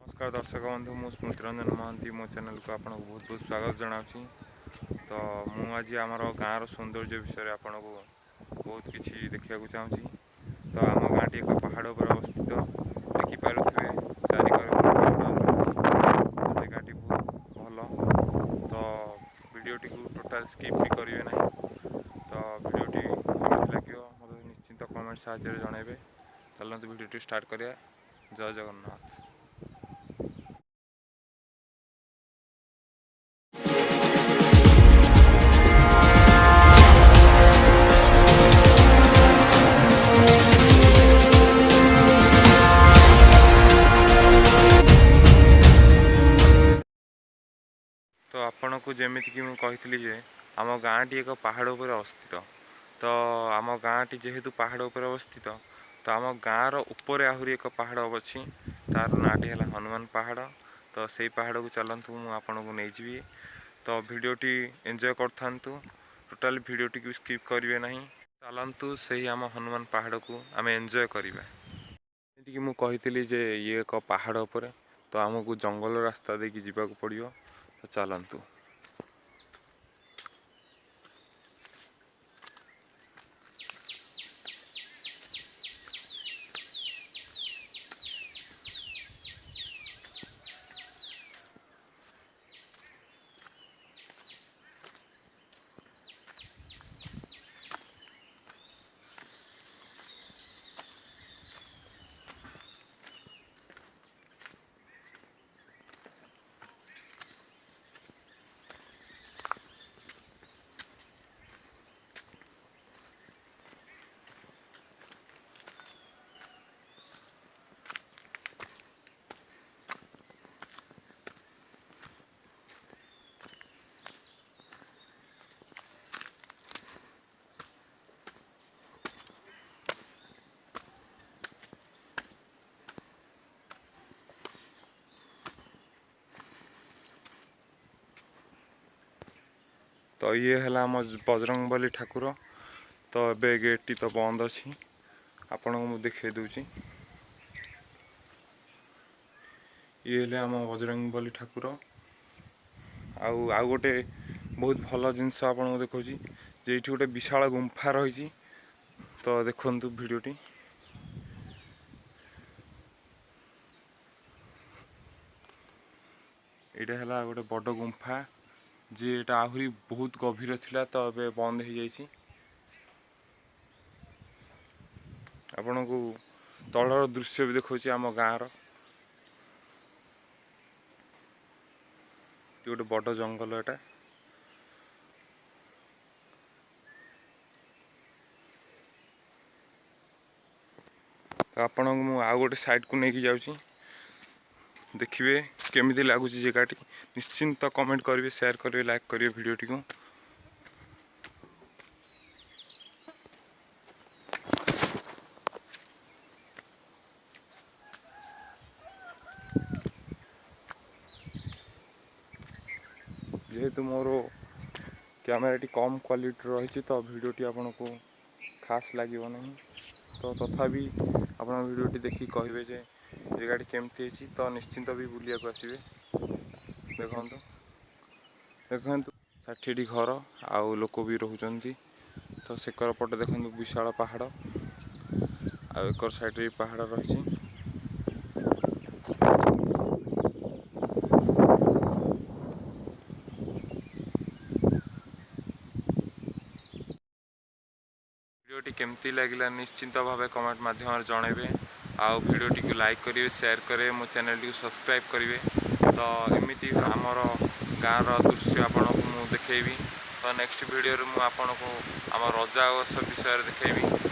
ନମସ୍କାର ଦର୍ଶକ ବନ୍ଧୁ, ମୁଁ ସ୍ମୃତିରଞ୍ଜନ ମହାନ୍ତି। ମୋ ଚ୍ୟାନେଲକୁ ଆପଣଙ୍କୁ ବହୁତ ବହୁତ ସ୍ୱାଗତ ଜଣାଉଛି। ତ ମୁଁ ଆଜି ଆମର ଗାଁର ସୌନ୍ଦର୍ଯ୍ୟ ବିଷୟରେ ଆପଣଙ୍କୁ ବହୁତ କିଛି ଦେଖିବାକୁ ଚାହୁଁଛି। ତ ଆମ ଗାଁଟି ଏକ ପାହାଡ଼ ଉପରେ ଅବସ୍ଥିତ। ଦେଖିପାରୁଥିବେ, ଚାରିକରେ ପାହାଡ଼ ରହିଛି। ଜାଗାଟି ବହୁତ ଭଲ। ତ ଭିଡ଼ିଓଟିକୁ ଟୋଟାଲ୍ ସ୍କିପ୍ ବି କରିବେ ନାହିଁ। ତ ଭିଡ଼ିଓଟି କେମିତି ଲାଗିବ, ମୋତେ ନିଶ୍ଚିନ୍ତ କମେଣ୍ଟ ସାହାଯ୍ୟରେ ଜଣାଇବେ। ଚାଲନ୍ତୁ, ଭିଡ଼ିଓଟି ଷ୍ଟାର୍ଟ କରିବା। ଜୟ ଜଗନ୍ନାଥ। ତ ଆପଣଙ୍କୁ ଯେମିତିକି ମୁଁ କହିଥିଲି ଯେ ଆମ ଗାଁଟି ଏକ ପାହାଡ଼ ଉପରେ ଅବସ୍ଥିତ। ତ ଆମ ଗାଁଟି ଯେହେତୁ ପାହାଡ଼ ଉପରେ ଅବସ୍ଥିତ, ତ ଆମ ଗାଁର ଉପରେ ଆହୁରି ଏକ ପାହାଡ଼ ଅଛି। ତାର ନାଁଟି ହେଲା ହନୁମାନ ପାହାଡ଼। ତ ସେଇ ପାହାଡ଼କୁ ଚାଲନ୍ତୁ, ମୁଁ ଆପଣଙ୍କୁ ନେଇଯିବି। ତ ଭିଡ଼ିଓଟି ଏନ୍ଜୟ କରୁଥାନ୍ତୁ, ଟୋଟାଲି ଭିଡ଼ିଓଟିକୁ ସ୍କିପ୍ କରିବେ ନାହିଁ। ଚାଲନ୍ତୁ, ସେହି ଆମ ହନୁମାନ ପାହାଡ଼କୁ ଆମେ ଏନ୍ଜୟ କରିବା। ଯେମିତିକି ମୁଁ କହିଥିଲି ଯେ ଇଏ ଏକ ପାହାଡ଼ ଉପରେ, ତ ଆମକୁ ଜଙ୍ଗଲ ରାସ୍ତା ଦେଇକି ଯିବାକୁ ପଡ଼ିବ। ତ ଚାଲନ୍ତୁ। ତ ଇଏ ହେଲା ଆମ ବଜରଙ୍ଗବଲି ଠାକୁର। ତ ଏବେ ଗେଟ୍ଟି ତ ବନ୍ଦ ଅଛି, ଆପଣଙ୍କୁ ମୁଁ ଦେଖାଇ ଦେଉଛି। ଇଏ ହେଲେ ଆମ ବଜରଙ୍ଗବଲି ଠାକୁର। ଆଉ ଆଉ ଗୋଟେ ବହୁତ ଭଲ ଜିନିଷ ଆପଣଙ୍କୁ ଦେଖାଉଛି ଯେ ଏଇଠି ଗୋଟେ ବିଶାଳ ଗୁମ୍ଫା ରହିଛି। ତ ଦେଖନ୍ତୁ ଭିଡ଼ିଓଟି। ଏଇଟା ହେଲା ଗୋଟେ ବଡ଼ ଗୁମ୍ଫା ଯେ ଏଇଟା ଆହୁରି ବହୁତ ଗଭୀର ଥିଲା, ତ ଏବେ ବନ୍ଦ ହେଇଯାଇଛି। ଆପଣଙ୍କୁ ତଳର ଦୃଶ୍ୟ ବି ଦେଖାଉଛି ଆମ ଗାଁର। ଗୋଟେ ବଡ଼ ଜଙ୍ଗଲ ଏଟା। ତ ଆପଣଙ୍କୁ ମୁଁ ଆଉ ଗୋଟେ ସାଇଡ଼କୁ ନେଇକି ଯାଉଛି, ଦେଖିବେ କେମିତି ଲାଗୁଛି ଜାଗାଟି। ନିଶ୍ଚିନ୍ତ କମେଣ୍ଟ କରିବେ, ସେୟାର କରିବେ, ଲାଇକ୍ କରିବେ ଭିଡ଼ିଓଟିକୁ। ଯେହେତୁ ମୋର କ୍ୟାମେରାଟି କମ୍ କ୍ୱାଲିଟି ରହିଛି, ତ ଭିଡ଼ିଓଟି ଆପଣଙ୍କୁ ଖାସ୍ ଲାଗିବ ନାହିଁ। ତ ତଥାପି ଆପଣ ଭିଡ଼ିଓଟି ଦେଖିକି କହିବେ ଯେ ଜାଗାଟି କେମିତି ହେଇଛି। ତ ନିଶ୍ଚିନ୍ତ ବି ବୁଲିବାକୁ ଆସିବେ। ଦେଖନ୍ତୁ, ଦେଖନ୍ତୁ, 60ଟି ଘର ଆଉ ଲୋକ ବି ରହୁଛନ୍ତି। ତ ସେକର ପଟେ ଦେଖନ୍ତୁ ବିଶାଳ ପାହାଡ଼, ଆଉ ଏକର ସାଇଡ଼ରେ ବି ପାହାଡ଼ ରହିଛି। ଭିଡ଼ିଓଟି କେମିତି ଲାଗିଲା, ନିଶ୍ଚିନ୍ତ ଭାବେ କମେଣ୍ଟ ମାଧ୍ୟମରେ ଜଣାଇବେ। ଆଉ ଭିଡ଼ିଓଟିକୁ ଲାଇକ୍ କରିବେ, ସେୟାର କରିବେ, ମୋ ଚ୍ୟାନେଲଟିକୁ ସବସ୍କ୍ରାଇବ୍ କରିବେ। ତ ଏମିତି ଆମର ଗାଁର ଦୃଶ୍ୟ ଆପଣଙ୍କୁ ମୁଁ ଦେଖେଇବି। ତ ନେକ୍ସଟ ଭିଡ଼ିଓରେ ମୁଁ ଆପଣଙ୍କୁ ଆମ ରଜା ଓଷ ବିଷୟରେ ଦେଖେଇବି।